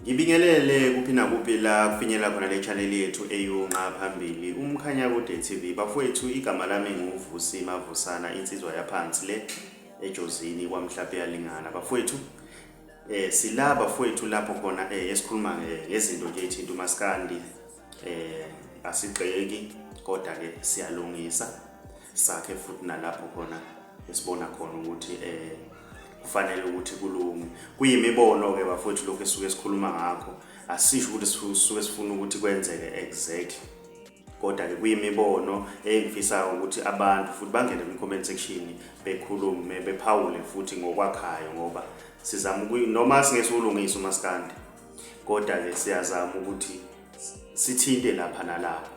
Ngibingelele kuphi nakuphi la kufinyela khona le channel yethu eyunqa phambili uMkhanyakude TV. Bafowethu, igama lami nguVusi Mavusana, insizwa yaphansi le eJozini kwaMhlaphe yalingana. Bafowethu, sila bafowethu lapho khona esikhuluma ngezinto nje ethinta umaskandi. Asigxeki kodwa ke siyalungisa sakhe futhi nalapho khona esibona khona ukuthi kufanele ukuthi kulunge. Kuyimibono ke bafowethu lokho esuke sikhuluma ngakho, asisho ukuthi sisuke sifuna ukuthi kwenzeke exactly, kodwa ke kuyimibono engifisa ukuthi abantu futhi bangene kwi-comment section bekhulume, bephawule futhi ngokwakhayo, ngoba sizama noma singesiwulungisa umaskandi, kodwa ke siyazama ukuthi sithinte lapha nalapha.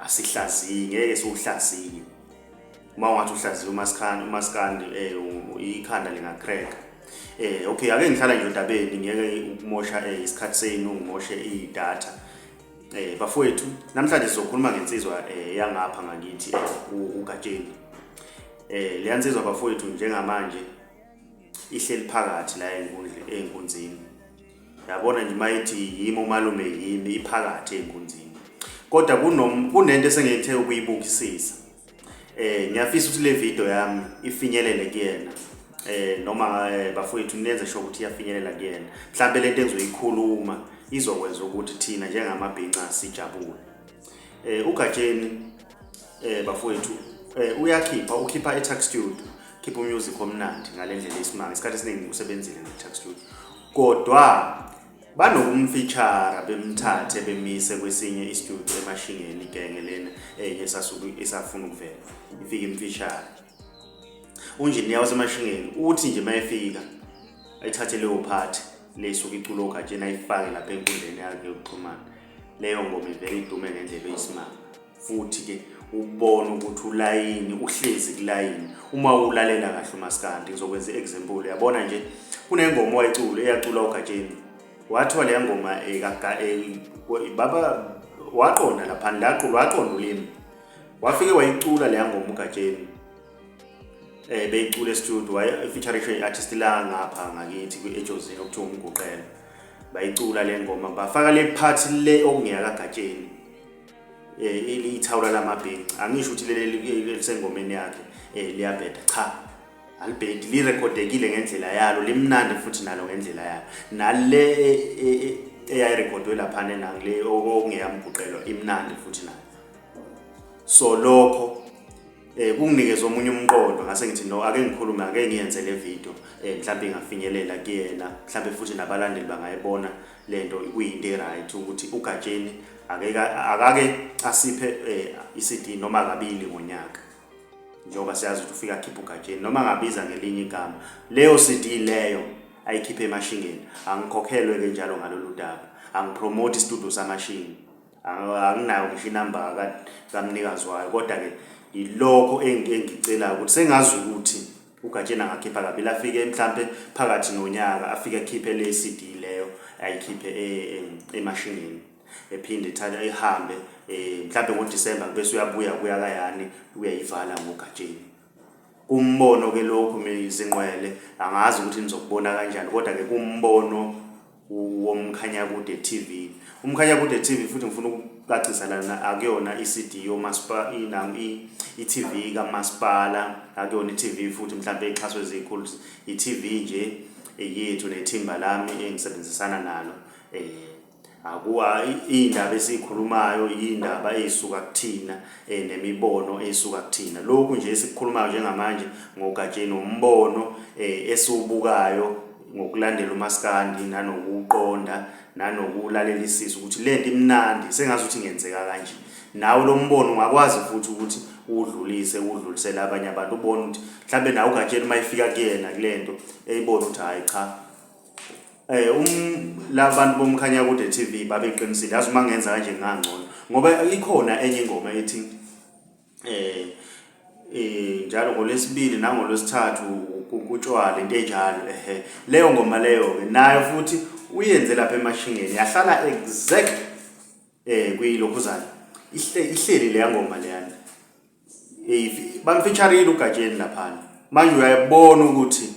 Asihlaziyi, ngeke siwuhlaziye. Uma ungathi uhlaziye umaskandi, ikhanda lingacrack. Okay, ake ngihlala nje odabeni, ngeke ukumosha isikhathi senu, ngimoshe idatha. Bafowethu, namhlanje sizokhuluma ngensizwa yangapha ngakithi, uGatsheni. Leya nsizwa bafowethu njengamanje ihleli phakathi la ey'nkunzini. Yabona nje mayithi yimi umalume, yimi, iphakathi ey'nkunzini. Kodwa kunento esengiyithe ukuyibukisisa. Ngiyafisa ukuthi le video yami ifinyelele kuyena. Noma bafowethu nenze sure ukuthi iyafinyelela kuyena. Mhlambe lento engizoyikhuluma izokwenza ukuthi thina njengamabhinca sijabule. UGatsheni bafowethu uyakhipha, ukhipha eTuck Studio, khipha umusic omnandi ngalendlela esimanga. Isikhathi esiningi usebenzile neTuck Studio. Kodwa banokumfeature, bemthathe bemise kwesinye istudio emashingeni, igenge lena enye esasuke esafuna ukuvela ifike imfeature. Unjiniya wasemashingeni uthi nje mayefika ayithathe leyo part lesuka iculo uGatsheni, ayifake lapha enkundleni yakhe yokuxhumana. Leyo ngoma ivele idume ngendlela eyisimanga, futhi ke ubona ukuthi ulayini uhlezi kulayini uma ulalela kahle umaskandi. Ngizokwenza i-example. Uyabona nje kunengoma owayiculo eyacula uGatsheni, wathiwa leya ngoma baba waqonda laphana laqulwa, waqonda ulimi, wafike wayicula leya ngoma uGatsheni. Beyicula e-studio, waye-featurishe i-artist la ngapha ngakithi kwi-Ejozini okuthiwa uMguqelo. Bayicula le ngoma, bafaka le part le okungeyakaGatsheni, ithawula lamabhinca. Angisho ukuthi leli elisengomeni yakhe liyabheda, cha, alibhedi, lirekhodekile ngendlela yalo, limnandi futhi nalo ngendlela yalo. Nale eyayirekhodwe laphana nangile okungeyamguqelo imnandi futhi nayo. So lokho kunginikeza omunye umqondo, ngase ngithi no, ake ngikhulume, ake ngiyenze le video, mhlawumbe ingafinyelela kuyena, mhlawumbe futhi nabalandeli bangayibona lento kuyinto e-right ukuthi uGatsheni akake asiphe i-CD noma kabili ngonyaka, njengoba siyazi ukuthi ufika akhiphe uGatsheni noma ngabiza ngelinye igama leyo CD leyo ayikhiphe emashingeni. Angikhokhelwe ke njalo ngalolu daba, angipromote istudio samashini, anginayo ngisho inamba kamnikazi wayo, kodwa ke yilokho engicelayo ukuthi sengazi ukuthi uGatsheni angakhipha kabili, afike mhlambe phakathi nonyaka afike akhiphe le CD leyo ayikhiphe emashingeni, ephinde ithathe ihambe mhlambe ngoDisemba, bese uyabuya kuya kayani uyayivala ngoGatsheni. Kumbono ke lokhu mizinqwele, angazi ukuthi nizokubona kanjani, kodwa ke kumbono woMkhanyakude TV. UMkhanyakude TV futhi ngifuna ukucacisa lana, akuyona i-CD yomasipala, i-TV kamasipala, akuyona i-TV futhi mhlambe exhaswe izikhulu, i-TV nje yethu nethimba lami engisebenzisana nalo. Akuwa iy'ndaba esiyikhulumayo, iy'ndaba ey'suka kuthina, nemibono esuka kuthina. Lokhu nje esikukhulumayo njengamanje ngoGatsheni umbono esiwubukayo ngokulandela umaskandi nanokuqonda nanokulalelisisa ukuthi lento imnandi, sengazi ukuthi ingenzeka kanje. Nawe lo mbono ungakwazi futhi ukuthi uwudlulise, uwudlulisele abanye abantu, ubone ukuthi mhlambe nawe uGatsheni uma ifika kuyena kulento eyibona ukuthi hhayi cha, labantu boMkhanyakude TV babeqinisile, yazi uma ngenza kanje ngangcono, ngoba ikhona enye ingoma ethi njalo ngolwesibili nangolwesithathu kutshwala, into enjalo. Ehe, leyo ngoma leyo ke nayo futhi uyenze lapha emashingeni, yahlala exact kuyilokhuzana ihleli leya ngoma leyana. Bamfeatureile uGatsheni laphana. Manje uyayibona ukuthi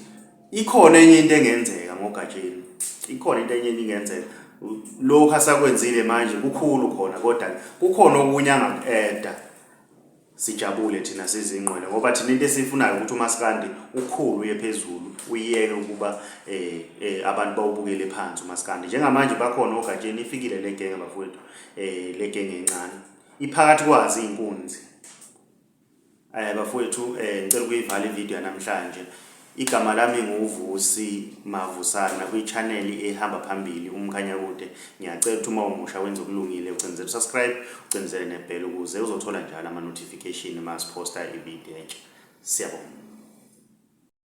ikhona enye into engenzeka ngoGatsheni, ikhona into enye ingenzeka. Lokhu asakwenzile manje kukhulu khona kodwa kukhona okunye angaku-eda. Sijabule thina sizingqwele ngoba thina into esiyifunayo ukuthi umaskandi ukhulu uye phezulu uyeke ukuba eh, eh abantu bawubukele phansi umaskandi. Njengamanje bakhona ogatsheni ifikile le genge bafowethu eh le genge encane iphakathi kwazi inkunzi. Eh bafowethu eh ngicela ukuyivala ivideo yanamhlanje. Igama lami nguVusi Mavusana kwi-channel ehamba phambili uMkhanyakude. Ngiyacela ukuthi uma umusha wenze okulungile ucindezele subscribe, ucindezele nebell ukuze uzothola njalo ama notification uma siposta ivideo entsha. Siyabonga.